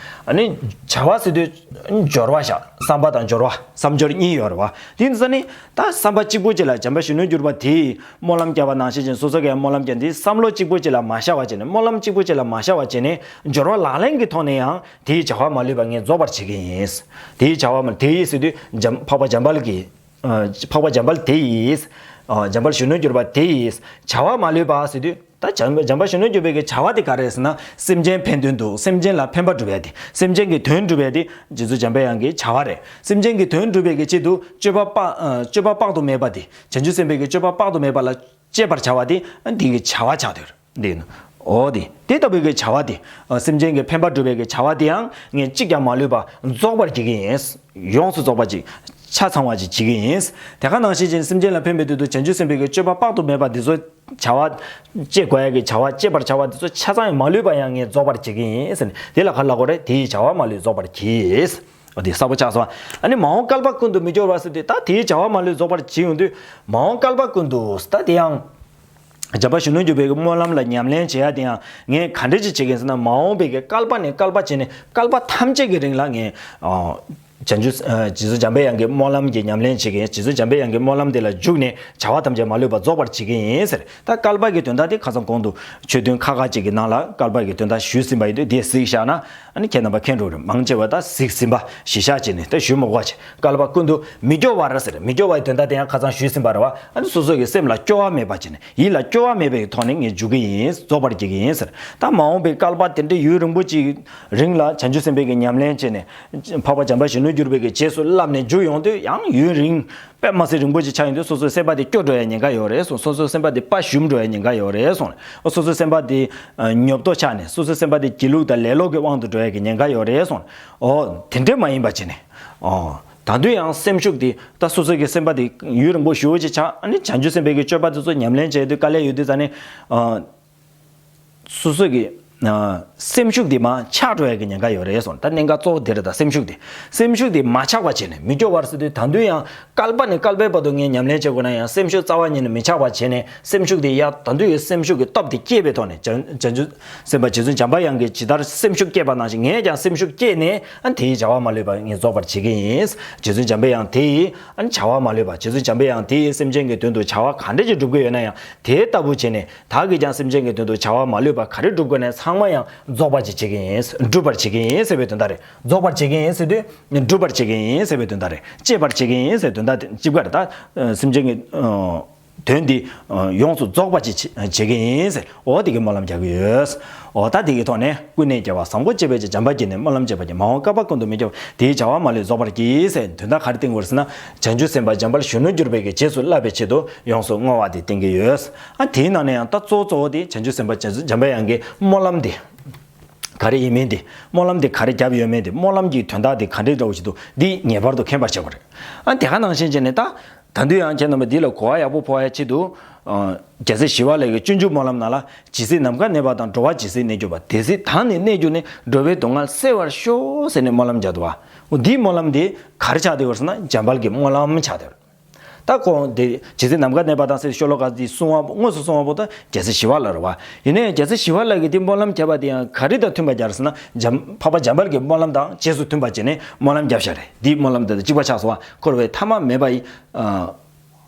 ཨ་ནི་བྱ་བ་ཟེར་དུས་སྦྱོར་བ་བཞག་བསམ་པ་དང་སྦྱོར་བ། བསམ་སྦྱོར་གཉིས་ཡོད་རེད་བ། དེ་ཡིན་ཙང་ནི་ད་བསམ་པ་གཅིག་པུ་གཅིག་ལ་བྱམས་པ་གཞོན་ནུར་གྱུར་པ་དེས་སྨོན་ལམ་བརྒྱབ་པ་ནང་བཞིན་བྱས་ནས་སོ་སོ་གིས་སྨོན་ལམ་བརྒྱབ་དེ་བསམ་བློ་གཅིག་པུ་གཅིག་ལ་མ་བཞག་པ་བྱས་ནས་སྨོན་ལམ་གཅིག་པུ་གཅིག་ལ་མ་བཞག་པ་བྱས་ནས་སྦྱོར་བ་ལག་ལེན་གྱི་ཐོག་ནས་ཡང་དེའི་བྱ་བ་མ་ལུས་པ་ངས་རྫོགས་པར་བྱེད་ཀྱི་ཡིན། དེའི་བྱ་བ་མ་དེའི་ཟེར་དུས་འཇམ་འཕགས་པ་འཇམ་དཔལ་གྱི་འཕགས་པ་འཇམ་དཔལ་དེ་ཡིས། འཇམ་དཔལ་གཞོན་ནུར་གྱུར་པ་དེ་ཡིས་བྱ་བ་མ་ལུས་པ་ཟེར་དུས་ད་འཇམ་འཇམ་དཔལ་གཞོན་ནུར་གྱུར་པའི་གི་བྱ་བ་དེ་ག་རེ་རེད་ཟེར་ན། སེམས་ཅན་ཕན་དོན་དུ་སེམས་ཅན་ལ་ཕན་པ་སྒྲུབ་ཡ་དེ། སེམས་ཅན་གྱི་དོན་སྒྲུབ་ཡ་དེ་རྗེ་བཙུན་འཇམ་པའི་དབྱངས་ཀྱི་བྱ་བ་རེད། སེམས་ཅན་གྱི་དོན་སྒྲུབ་པའི་གི་ཆེད་དུ་སྤྱོད་པ་དཔག་སྤྱོད་པ་དཔག་ཏུ་མེད་པ་དེ། བྱང་ཆུབ་སེམས་དཔའི་གི་སྤྱོད་པ་དཔག་ཏུ་མེད་པ་ལ་སྤྱད་པར་བྱ་བ་དེ་འདི་གི་བྱ་བ་ཆགས་དེ་རེད། འདི་ནི་འོ་དེ་དེ་ལྟ་བུའི་གི་བྱ་བ་དེ། སེམས་ཅན་གྱི་ཕན་པ་སྒྲུབ་པའི་གི་བྱ་བ་དེའང་ངས་གཅིག་ཀྱང་མ་ལུས་པ་རྫོགས་པར་བགྱི་གི་ཡིན། ཡོངས་སུ་རྫོགས་པ་ཅིག་ཆ་ཚང་བ་ཅིག་བྱེད་ཀྱི་ཡིན། དེ་ག་ནང་བཞིན་ཅན་སེམས་ཅན་ལ་ཕན་པའི་དོན་དུ་བྱང་ཆུབ་སེམས་དཔའི་གི་སྤྱོད་པ་དཔག་ཏུ་མེད་པ་འདི་ཚོ་བྱ་བ། སྤྱད་དགོས་ཡ་གི་བྱ་བ་སྤྱད་པར་བྱ་བ་འདི་ཚོ་ཆ་ཚང་མ་ལུས་པ་ཡང་ངས་རྫོགས་པར་བྱེད་ཀྱི་ཡིན་ཟེར་ནས་དེ་ལ་ག་ལ་གོ་རེད། དེའི་བྱ་བ་མ་ལུས་རྫོགས་པར་གྱིས། འོ་དེ་གསལ་པོ་ཆགས་སོང་། ཨ་ནི་མ་འོངས་བསྐལ་པ་ཀུན་ཏུ་མི་སྐྱོ་བར་ཟེར་དུས་ད་དེའི་བྱ་བ་མ་ལུས་རྫོགས་པར་བྱེད་ཡོང་དུས་མ་འོངས་བསྐལ་པ་ཀུན་ཏུ་ད་དེ་ཡང་། འཇམ་དཔལ་གཞོན་ནུར་གྱུར་པའི་སྨོན་ལམ་ལ་ཉམས་ལེན་བྱེད་ཡ་དེ་ཡང་ངས་ག་འདྲ་ཅིག་བྱེད་ཀྱི་ཡིན་ཟེར་ན། མ་འོངས་པའི་གི་བསྐལ་པ་ནས་བསྐལ་པ་བྱས་ནས་བསྐལ་པ་ཐམས་ཅད་ཀྱི་རིང་ལ་ངས་ཨ། བྱང་ཆུབ་ཨ། རྗེ་བཙུན་འཇམ་པའི་དབྱངས་ཀྱི་སྨོན་ལམ་གྱི་ཉམས་ལེན་བྱེད་ཀྱི་ཡིན། རྗེ་བཙུན་འཇམ་པའི་དབྱངས་ཀྱི་སྨོན་ལམ་དེ་ལ་འཇུག་ནས་བྱ་བ་ཐམས་ཅད་མ་ལུས་པ་རྫོགས་པར་བྱེད་ཀྱི་ཡིན་ཟེར། ད་བསྐལ་པ་གི་དོན་དག་དེ་ཁ་སང་གོང་དུ་ཆོས་ཐུན་ཁག་ཁག་ཅིག་གི་ནང་ལ་བསྐལ་པ་གི་དོན་དག་ཞུས་ཟིན་པ་ཡིན་དུས་དེ་གཟིགས་བཞག་ན། ཨ་ནི་ཁྱེད་རྣམ་པ་མཁྱེན་འགྲོ་རེད། མང་ཆེ་བ་ད་གཟིགས་ཟིན་པ་གཞི་བཞག་བྱས་ནས་ད་ཞུ་མི་དགོས་པ་བྱས། བསྐལ་པ་ཀུན་ཏུ་མི་སྐྱོ་བར་ཟེར། མི་སྐྱོ་བའི་དོན་དག་དེ་ཡང་ཁ་སང་ཞུས་ཟིན་པ་རེད་བ། ཨ་ནི་སོ་སོ་གི་སེམས་ལ་སྐྱོ་བ་མེད་པ་བྱས་ནས་ཡིད་ལ་སྐྱོ་བ་མེད་པའི་ཐོག་ནས་ངས་འཇུག་གི་ཡིན། རྫོགས་པར་བགྱི་གི་ཡིན་ཟེར། ད་མ་འོངས་པའི་བསྐལ་པ་དེ་འདྲའི་ཡུན་རིང་པོ་ཅིག་རིང་ལ་བྱང་ཆུབ་སེམས་དཔའི་གི་ཉམས་ལེན་བྱས་ནས་འཕགས་པ་འཇམ་དཔལ་གཞོན་ནུར་གྱུར་པའི་གི་རྗེས་སུ་བསླབས་ནས་འཇུག་ཡོང་དུས་ཡང་ཡུན་རིང་དཔེ་མ་སྲིད་རིང་པོ་ཅིག་ཆགས་ཡོང་དུས་སོ་སོའི་སེམས་པ་དེ་སྐྱོ་འགྲོ་ཡའི་ཉེན་ཁ་ཡོད་རེད་གསུངས། སོ་སོའི་སེམས་པ་དེ་དཔའ་ཞུམ་འགྲོ་ཡའི་ཉེན་ཁ་ཡོད་རེད་གསུངས། སོ་སོའི་སེམས་པ་དེ་ཉོབ་ཏོ་ཆགས་ནས་སོ་སོའི་སེམས་པ་དེ་སྒྱིད་ལུག་དང་ལེ་ལོ་གི་དབང་དུ་འགྲོ་ཡ་གི་ཉེན་ཁ་ཡོད་རེད་གསུངས། ཨོ་དེ་འདྲས་མ་ཡིན་པ་བྱས་ནས། ཨོ་ད་དུང་ཡང་སེམས་ཤུགས་དེ་ད་སོ་སོ་གི་སེམས་པ་དེ་ཡུན་རིང་པོ་ཞེ་པོ་ཅིག་ཆགས། ཨ་ནི་བྱང་ཆུབ་སེམས་དཔའི་གི་སྤྱོད་པ་དེ་ཚོ་ཉམས་ལེན་བྱས་དུས་དཀའ་ལས་ཡོད་དུས་ཙང་ནས། ཨོ། སོ་སོ་གི་ཨ། སེམས་ཤུགས་དེ་མར་ཆག་འགྲོ་ཡ་གི་ཉེན་ཁ་ཡོད་རེད་གསུངས། ད་གནད་འགག་གཙོ་བོ་དེ་རེད། ད་སེམས་ཤུགས་དེ་སེམས་ཤུགས་དེ་མ་ཆག་པ་བྱས་ནས་མི་སྐྱོ་བར་ཟེར་དུས་ད་དུང་ཡང་བསྐལ་པ་ནས་བསྐལ་པའི་བར་དུ་ངས་ཉམས་ལེན་བྱེད་དགོས་ན་ཡང་སེམས་ཤུགས་རྩ་བ་ཉིད་ནས་མི་ཆག་པ་བྱས་ནས་སེམས་ཤུགས་དེ་ཡར་ད་དུང་ཡང་སེམས་ཤུགས་ཀྱི་སྟོབས་དེ་སྐྱེས་པའི་ཐོག་ནས་བྱང་བྱང་ཆུབ་སེམས་དཔའ་རྗེ་བཙུན་འཇམ་པའི་དབྱངས་ཀྱིས་ཇི་ལྟར་སེམས་ཤུགས་བསྐྱེད་པ་ནང་བཞིན་ངས་ཀྱང་སེམས་ཤུགས་བསྐྱེད་ནས་ཨ་དེའི་བྱ་བ་མ་ལུས་པ་ངས་རྫོགས་པར་བྱེད་ཀྱི་ཡིན། རྗེ་བཙུན་འཇམ་པའི་དབྱངས་དེ་ཡིས་ཨ་བྱ་བ་མ་ལུས་པ། རྗེ་བཙུན་འཇམ་པའི་དབྱངས་དེ་ཡིས་སེམས་ཅན་གྱི་དོན་དུ་བྱ་བ་ག་འདྲ་ཅིག་སྒྲུབ་ཀྱི་ཡོད་ན་ཡང་དེ་ལྟ་བུ་བྱས་ནས། བདག་གིས་ཀྱང་སེམས་ཅན་གྱི་དོན་དུ་བྱ་བ་མ་ལུས་པ་ག་རེ་སྒྲུབ་དགོས་ནའི་ཚང་མ་ཡང་རྫོགས་པར་ཅིག་བྱེད་ཀྱི་ཡིན། འགྲུབ་པར་བྱེད་ཀྱི་ཡིན་ཟེར་བའི་དོན་དག་རེད། རྫོགས་པར་བྱེད་ཀྱི་ཡིན་ཟེར་དུས་འགྲུབ་པར་བྱེད་ཀྱི་ཡིན་ཟེར་བའི་དོན་དག་རེད། སྤྱད་པར་བྱེད་ཀྱི་ཡིན་ཟེར་བའི་དོན་དག་དེ་གཅིག་པ་རེད། ད་སེམས་ཅན་གྱི་དོན་འདི་ཡོངས་སུ་རྫོགས་པ་ཅིག་བྱེད་ཀྱི་ཡིན་ཟེར། འོ་དེ་གི་སྨོན་ལམ་རྒྱག་གི་ཡོད། འོ་ད་དེ་གི་ཐོག་ནས་ཀུན་ནས་རྒྱལ་བ་བཟང་པོ་སྤྱད་པའི་ཕྱིར། བྱམས་པ་བསྐྱེད་ནས་སྨོན་ལམ་བྱས་པ་ཡིས། མ་འོངས་བསྐལ་པ་ཀུན་ཏུ་མི་སྐྱོ་བར། དེའི་བྱ་བ་མ་ལུས་རྫོགས་པར་བགྱི་ཟེར། དོན་དག་ག་རེ་བསྟན་དགོས་ཟེར་ན། བྱང་ཆུབ་སེམས་དཔའ་འཇམ་དཔལ་གཞོན་ནུར་གྱུར་པའི་གི་རྗེས་སུ་བསླབ་པའི་ཆེད་དུ་ཡོངས་སུ་བསྔོ་བ་དེ་བསྟན་གྱི་ཡོད། ཨ་དེའི་ནང་ནས་ཡང་ད་གཙོ་བོ་གཙོ་བོ་དེ་བྱང་ཆུབ་སེམས་དཔའ་རྗེ་བཙུན་འཇམ་པའི་དབྱངས་ཀྱི་སྨོན་ལམ་དེ་ག་རེ་ཡིན་མིན་དེ། སྨོན་ལམ་དེ་ག་རེ་བརྒྱབ་ཡོད་མེད་དེ། སྨོན་ལམ་གྱི་དོན་དག་དེ་ག་འདྲའི་འདྲ་བོ་ཞིག་འདུག་འདི་ངེས་པར་དུ་མཁྱེན་པར་བྱེད་དགོས་རེད། ཨ་དེ་ག་ནང་བཞིན་བྱས་ནས་ད། ད་དུང་ཡང་ཁྱེད་རྣམ་པ་འདི་ལ་གོ་བ་ཡག་པོ་ཕོག་ཡ་ཆེད་དུ། ཨ་རྒྱལ་སྲས་ཞི་བ་ལྷ་གི་སྤྱོད་འཇུག་སྨོན་ལམ་ནང་ལ། ཇི་སྲིད་ནམ་མཁའ་གནས་པ་དང་། འགྲོ་བ་ཇི་སྲིད་གནས་གྱུར་པ། དེ་སྲིད་བདག་ནི་གནས་གྱུར་ནས། འགྲོ་བའི་སྡུག་བསྔལ་སེལ་བར་ཤོག་ཟེར་ནས་སྨོན་ལམ་རྒྱག་འདུག་བ། འོ་འདིའི་སྨོན་ལམ་འདི་ག་རེ་ཆགས་བསྡད་ཡོད་ཟེར་ན། འཇམ་དཔལ་གྱི་སྨོན་ལམ་ཆགས་བསྡད་ཡོད། ད་ཁོང་དེ་ཇི་སྲིད་ནམ་མཁའ་གནས་པ་དང་ཟེར་ཤོ་ལོ་ཀ་འདི་གསུང་བ་དངོས་སུ་གསུང་བ་པོ་ད་རྒྱལ་སྲས་ཞི་བ་ལྷ་རེད་བ། ཡིན་ནའི་རྒྱལ་སྲས་ཞི་བ་ལྷ་གིས་འདི་སྨོན་ལམ་བརྒྱབ་པ་དེ་ཡང་ག་རེ་དང་མཐུན་པ་བརྒྱབ་ཟེར་ན། འཇམ་འཕགས་པ་འཇམ་དཔལ་གྱི་སྨོན་ལམ་དང་རྗེས་སུ་མཐུན་པ་བྱས་ནས་སྨོན་ལམ་བརྒྱབ་བཞག་རེད། འདིའི་སྨོན་ལམ་དེ་དང་གཅིག་པ་ཆགས་སོང་བ། འཁོར་བའི་མཐའ་མ་མེད་པ་ཡི། ཨ།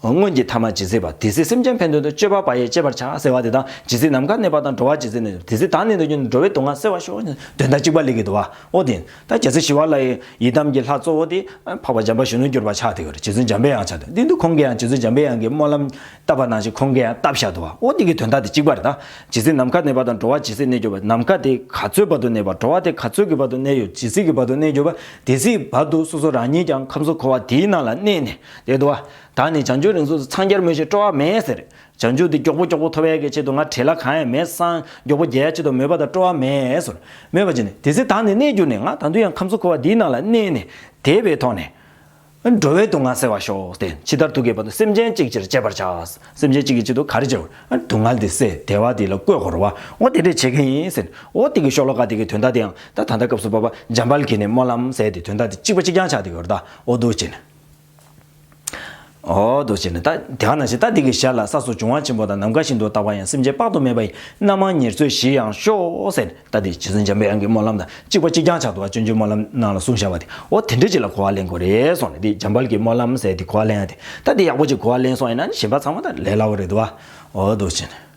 སྔོན་གྱི་ཐ་མ་ཇི་སྲིད་བར། དེ་སྲིད་སེམས་ཅན་ཕན་དོན་དུ། སྤྱོད་པ་པ་ཡིས་སྤྱད་པར་བྱ་ཟེར་བ་དེ་དང་། ཇི་སྲིད་ནམ་མཁའ་གནས་པ་དང་། འགྲོ་བ་ཇི་སྲིད་གནས་གྱུར། དེ་སྲིད་བདག་ནི་གནས་གྱུར་ནས། འགྲོ་བའི་སྡུག་བསྔལ་སེལ་བར་ཤོག་དོན་དག་གཅིག་པ་སླེབས་ཀྱི་འདུག་བ། འོ་དེ་ད་རྒྱལ་སྲས་ཞི་བ་ལྷ་ཡི་ཡི་དམ་གྱི་ལྷ་གཙོ་བོ་དེ་འཕགས་པ་འཇམ་དཔལ་གཞོན་ནུར་གྱུར་པ་ཆགས་བསྡད་ཡོད་རེད། རྗེ་བཙུན་འཇམ་པའི་དབྱངས་ཆགས་བསྡད་ཡོད། དེ་དུས་ཁོང་གིས་ཡང་རྗེ་བཙུན་འཇམ་པའི་དབྱངས་ཀྱི་སྨོན་ལམ་བཏབ་པ་ནང་བཞིན་ཁོང་གིས་ཡང་བཏབ་བཞག་འདུག་བ། འོ་དེ་གི་དོན་དག་དེ་གཅིག་པ་རེད། ད་ཇི་སྲིད་ནམ་མཁའ་གནས་པ་དང་། འགྲོ་བ་ཇི་སྲིད་གནས་གྱུར་པ། ནམ་མཁའ་དེ་ག་ཚོད་བར་དུ་གནས་པ། འགྲོ་བ་དེ་ག་ཚོད་ཀྱི་བར་དུ་གནས་ཡོད། ཇི་སྲིད་ཀྱི་བར་དུ་གནས་གྱུར་པ། དེ་སྲིད་བར་དུ་སོ་སོ་རང་ཉིད་ཀྱང་ཁམས་གསུམ་འཁོར་བ་དེའི་ནང་ལ་གནས་ནས་བསྡད་འདུག་བ། བདག་ནི་བྱང་ཆུབ་རིགས་གསུམ་དུ། འཚང་རྒྱ་མོས་ཤིང་སྤྲོ་བ་མེད་ཟེར། བྱང་ཆུབ་དེ་མགྱོགས་པོ་མགྱོགས་པོ་ཐོབ་ཡས་ཀྱི་ཆེད་དུ་ང་བྲེལ་བ་གང་ཡང་མེད། སང་མགྱོགས་པོ་རྒྱལ་ཡས་ཆེད་དུ་མོས་པ་དང་སྤྲོ་བ་མེད་ཟེར། མོས་པ་བྱས་ནས་དེ་སྲིད་བདག་ནི་གནས་གྱུར་ནས། ང་ད་དུང་ཡང་ཁམས་གསུམ་འཁོར་བ་འདིའི་ནང་ལ་གནས་ནས་བསྡད་པའི་ཐོག་ནས། འགྲོ་བའི་སྡུག་བསྔལ་སེལ་བར་ཤོག་སྟེ། ཇི་ལྟར་ཐུགས་བསྐྱེད་པ་དང་། སེམས་ཅན་གཅིག་ཕྱིར་སྤྱད་པར་བྱ། སེམས་ཅན་གཅིག་གི་ཆེད་དུ་ག་རེ་བྱེད་དགོས། སྡུག་བསྔལ་འདི་སེལ། བདེ་བ་འདི་ལ་བཀོད་དགོས་རེད་བ། འོ་དེ་འདྲས་བྱེད་ཀྱི་ཡིན་ཟེར། འོ་དེ་གི་ཤོ་ལོ་ཀ་དེ་གི་དོན་དག་དེ་ཡང་ད་ད་ལྟ་སྐབས་སུ་བབ་པ་འཇམ་དཔལ་གྱི་ནི་སྨོན་ལམ་ཟེར་དེ་དོན་དག་དེ་གཅིག་པ་གཅིག་རྐྱང་ཆགས་བསྡད་ཡོད་རེད། ད་འོ་འདུག་བྱས་ནས། འོ་འདུག་བྱས་ནས་ད་དེ་ག་ནང་བཞིན་ད་འདི་གི་ཞར་ལ་ས་སོགས་འབྱུང་བ་ཆེན་པོ་དང་ནམ་མཁའ་བཞིན་དུ་རྟག་པ་ཡང་སེམས་ཅན་དཔག་ཏུ་མེད་པ་ཡི་རྣམ་མང་ཉེར་འཚོའི་གཞི་ཡང་ཤོག་ཟེར་ད་འདི་རྗེ་བཙུན་འཇམ་པའི་དབྱངས་ཀྱི་སྨོན་ལམ་དང་གཅིག་པ་གཅིག་རྐྱང་ཆགས་འདུག་བ། སྤྱོད་འཇུག་སྨོན་ལམ་ནང་ལ་གསུངས་བཞག་པ་དེ་འོ་དེ་འདྲ་ཅིག་ལ་གོ་བ་ལེན་དགོས་རེད་གསུངས་ནས་འདི་འཇམ་དཔལ་གྱི་སྨོན་ལམ་ཟེར་དེ་གོ་བ་ལེན་ཡ་དེ་ད་འདི་ཡག་པོ་ཅིག་གོ་བ་ལེན་སོང་ཡིན་ན་ནི་གཞན་པ་ཚང་མ་ད་ལས་སླ་བོ་རེད་འདུག་བ། འོ་འདུག་བྱས་ནས།